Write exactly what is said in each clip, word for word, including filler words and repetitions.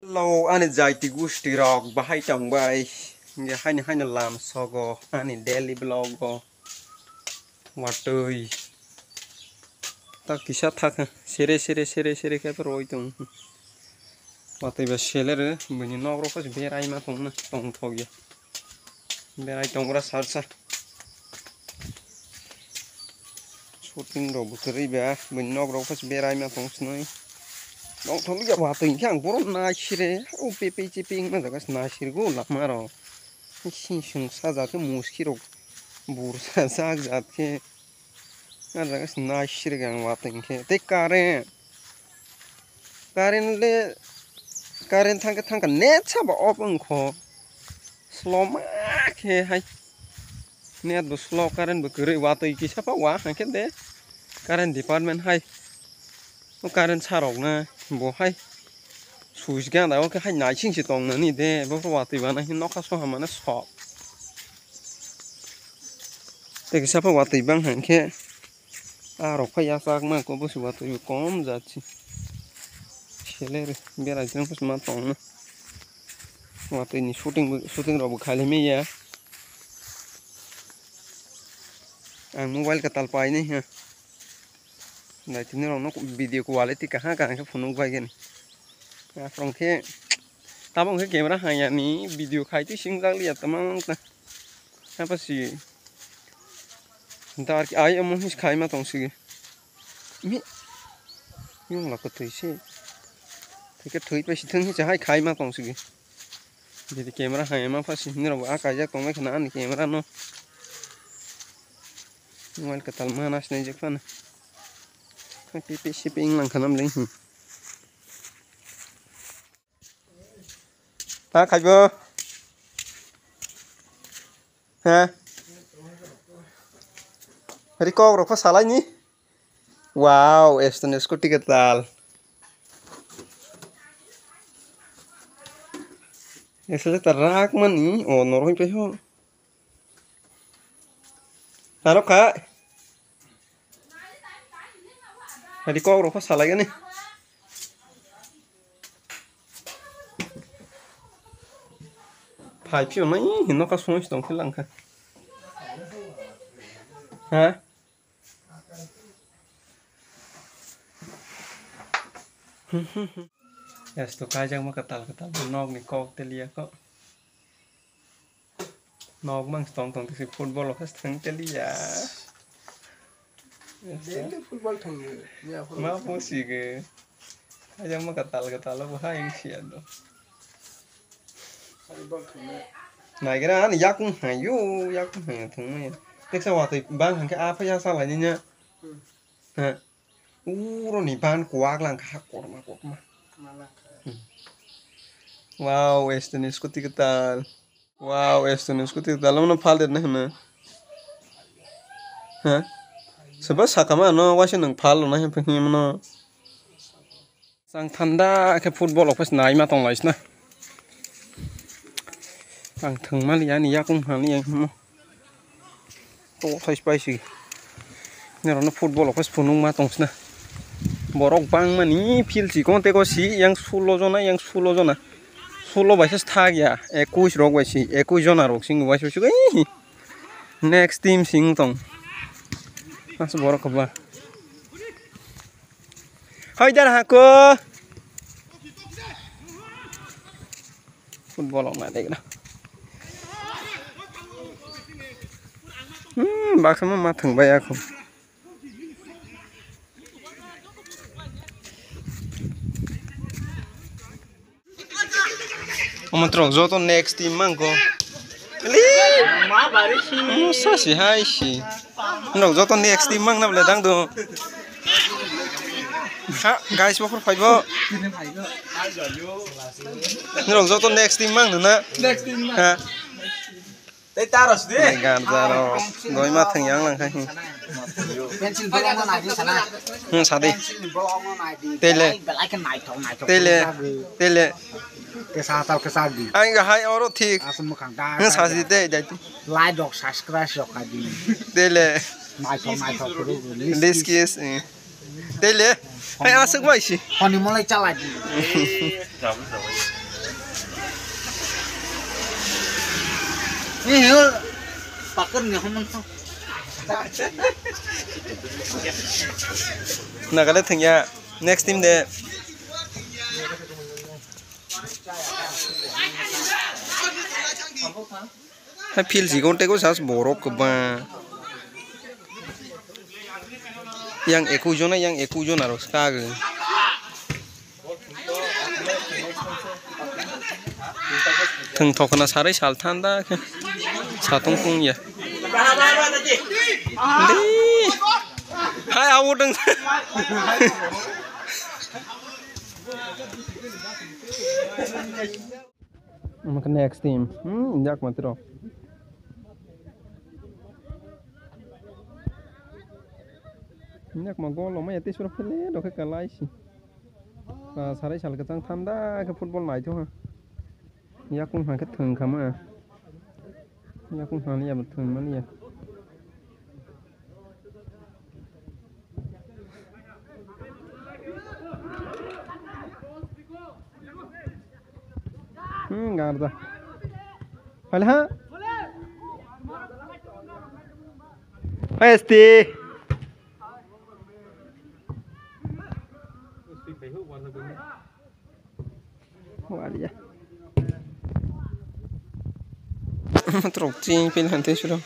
Hello, ani jaiti gusti rok bahai tong bai. Nge haini haino lam sogo ani daily vlog o. Watwi. Ta kisa thak sere sere sere sere khe roi tong. Watwi ba selero bini nok rok berai ma tong na tong thok ya. Berai tong gra sar sar. Shooting rok bo kwrwi ba, bini nok rok phas berai ma tong sinoi. Nong thok ya watwi khe ang borom nai sire, o pepe chepe wngma jaga se nai sirgo lama rok. Sing sung sa jat khe muski rok bur sa jak jat khe. A jaga se nai sirgo ang watwi khe. Tei current. Current le, current thangkhe thangkha net sabo off wngkho. Slow ma khe hai. Net bo slow, current bo kwrwi, watwi kisa pa wa hwnkhe de current department hai. O current sarok na bo hai switch ganda o khe hai naising se tong nani de bo watwi ba nai nokha soha mane sok. Tei kisa pa watwi bang hwnkhe. Ah, rok phai ya chak ma ko busi watwi bo kom jat si. Seler berai jang ma tong na. Watwi ni shooting bo, shooting rok bo khailai manya. Ang mobile ka tal pai nai ha. Nai tini rok no video quality kaha kaha khe phunuk bai gani. Afrong khe tabok khe camera haya ni video khai twi sing jak liya tamang ta. Apa si. Dar ki ai amo his khai ma tong sigi. Mi. Yung la ko thui se. Thike thui pa si thang hi chahai khai ma tong sigi. Jadi camera hai ma pa si ni rok a kaijak tong mai khna ani camera no. Mobile ka tal ma nas nai jak pa na. Ka pi pi si pi ing lang khanam leng hi. Ta khaibo. Ha? Ri kok rok pha salai ni. Wow, Aston scooty kwtal. Asle ta rak mani, o norok pai ho. Aro kha. Ri kok rok pha salai gani. Phai phiyok nai hino ka song si tong khe lang kha. Ha? Yes, to kaijak ma kwtal kwtal nok ni kok teliya ko. Nok mang tong tong tisi football o khe thang teli ya. Daily football thang ya. Ma po si ge. Ajang ma katal katal bo ha ing si ado. Football thang ya. Nai gira ani yakung ha yo, yakung ha thang ma ya. Teksa watwi bang hangke apa ya salai ni nya. Hmm. Ha. Uro ni ban kuak lang kha korma korma. Mala kha. Hmm. Wow, este ni scooty katal. Wow, Aston scooty dalom no phal der na hwna. Ha? Soba sakama no waisa nang phal na hin phi mano. Sang thanda khe football office nai ma tong lai sna. Ang thwng mali ani yakung hani yang mo. To thai spai si. Norokno football office phunuk ma tong sna. Borok bangmani field si kon teko si yang sulo jona, yang sulo jona. Sulo bai se thak ya, ekush rok bai si, ekush jona rok sing bai se sugui. Next team sing tong. As borok ba. Hai dar hako. Football ong na dek na. Hmm, baksa ma ma thang bai ako. Omo trok joto next team mangko. Omo sasi hai si. Norok joto next team mang na bole dang do. Ha, guys, bokor phaibo. Norok joto next team mang na. Next team mang. Ha. Tei taros de. Tei garja rok. Doi ma thang yang lang khai. Pencil bolong no nai di sana. Hmm, sadi. Pencil bolong no nai di. Tele. Belai, belai ke nai thok, nai thok. Tele. Tele. Kesa tal kesa di. Ang ga hai oro thik. Asam mukhang da. Hmm, sadi tei dai. Lai dok subscribe yok ka di. Tele. Nai thok, nai thok. This kiss. Eh. Tele. Hai asuk bai si. Honi molai chala di. Pakar ni hamang tang. Nagale thangya. Next team de. Hai field sikon tei ko sas borok kwbang. Yang eku jona, yang eku jona rok skag. Thwng thokna sarai sal thanda khe satung pung ya. Dei. Hai awo deng. Omo khe next team. Hmm, jak matro. Jak ma gol omo ya tisura pele do khe kalai si. Ah, sarai sal kwchang thanda khe football naitho ha. Yakung ha khe thwng kha ma. Yakung ha ya thwng mani ya. Hmm, garda. Hala ha? Hai, S T. Walia. Trok ching pil hante suro.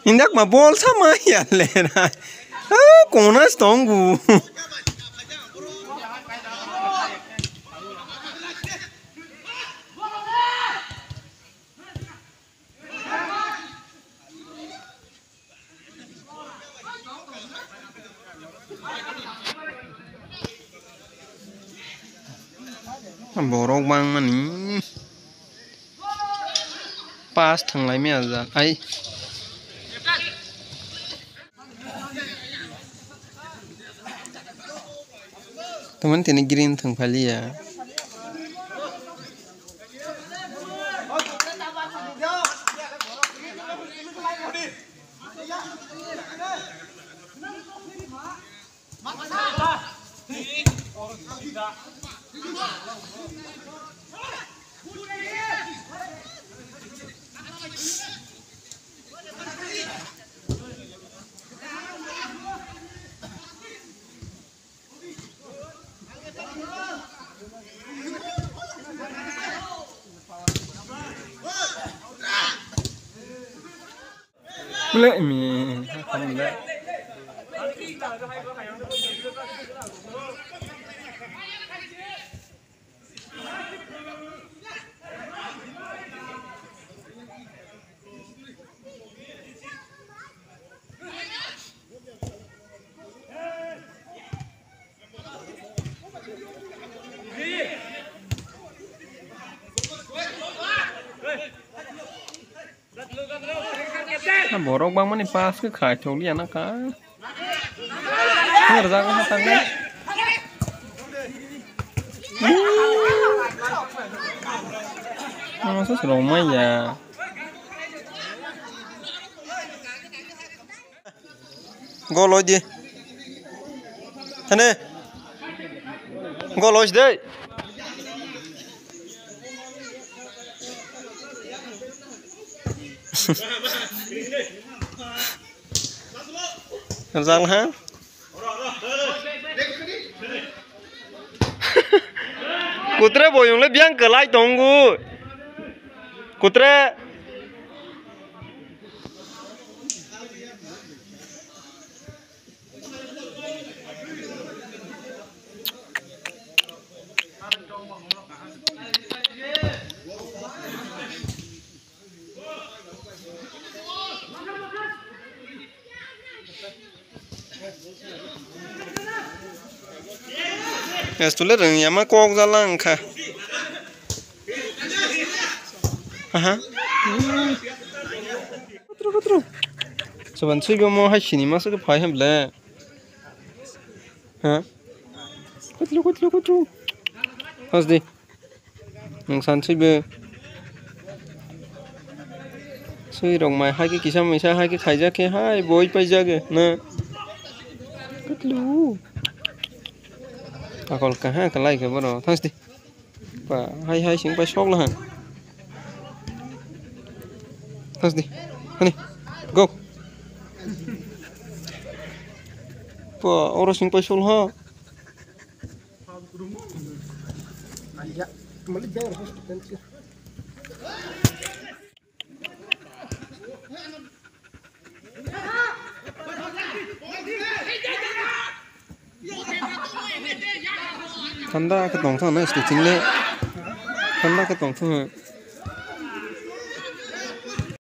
Indak ma bol sama ya lera. Ah, kona stongu. Borok bangmani pass thanglai maya jat ai. Teman tini green thang phalia. Borok bangmani pass khe khai thokliya na kha. Rwjak wngkha tangnai. Omo se rwmai ya. Gol oi di. Thane. Gol oi de. Rwjak ha. Kutre boyong le biyang kwlai tongo. Kutre. Estule rwng yama kok jala wngkha. Aha. Kutru, kutru. Soban sui bo mo hai sini masa khe phai hemle. Ha? Kutlu, kutlu, kutlu. Hos di. Nwng sansui bo. Sui rok mai hai khe kisa misa hai khe khaijak khe hai boi paijak na. Kutlu. Akol kaha kalai khe boro. Thangs di. Pa hai hai sing pai sok lahan. Thangs di. Hani. Go. Pa oro sing pai sok lahan. Thanda khe tong thang na stitching le. Thanda khe tong thang.